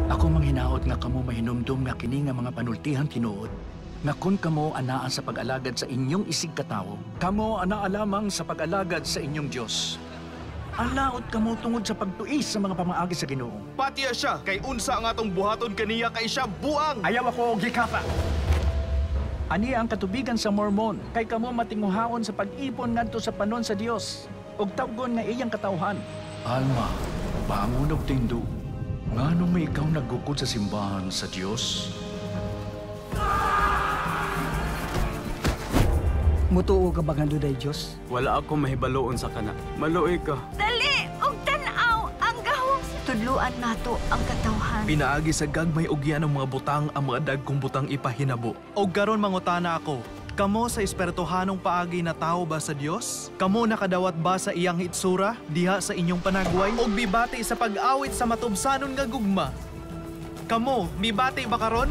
Ako manghinaot nga kamo mahinumdum nga kini nga mga panultihan tinuod, nga kun kamo anaa sa pag-alagad sa inyong isig katawo, kamo anaa lamang sa pag-alagad sa inyong Dios. Alaot kamo tungod sa pagtuis sa mga pamaagi sa Ginoo. Patiya siya kay unsa ang atong buhaton kaniya kay siya buang. Ayaw ako og hikapa. Ani ang katubigan sa Mormon, kay kamo matinguhaon sa pag-ipon ngadto sa panon sa Dios ug tawgon nga iyang katawhan. Alma, bangon og tindog. Nganong may ikaw naggukod sa simbahan sa Dios? Mutuo ka ba nga dunay Dios? Wala ako mahibaluon sa kana. Maluoy ka. Dali og tan-aw ang gahom. Tudluan nato ang katawhan. Pinaagi sa gagmay og yan ang mga butang ang mga dagkong butang ipahinabo. Og karon mangutana ako, kamo sa espertohanong paagi na tao ba sa Dios? Kamo nakadawat ba sa iyang hitsura diha sa inyong panagway? Og mibati sa pag-awit sa matubsanon nga gugma? Kamo mibati ba karon?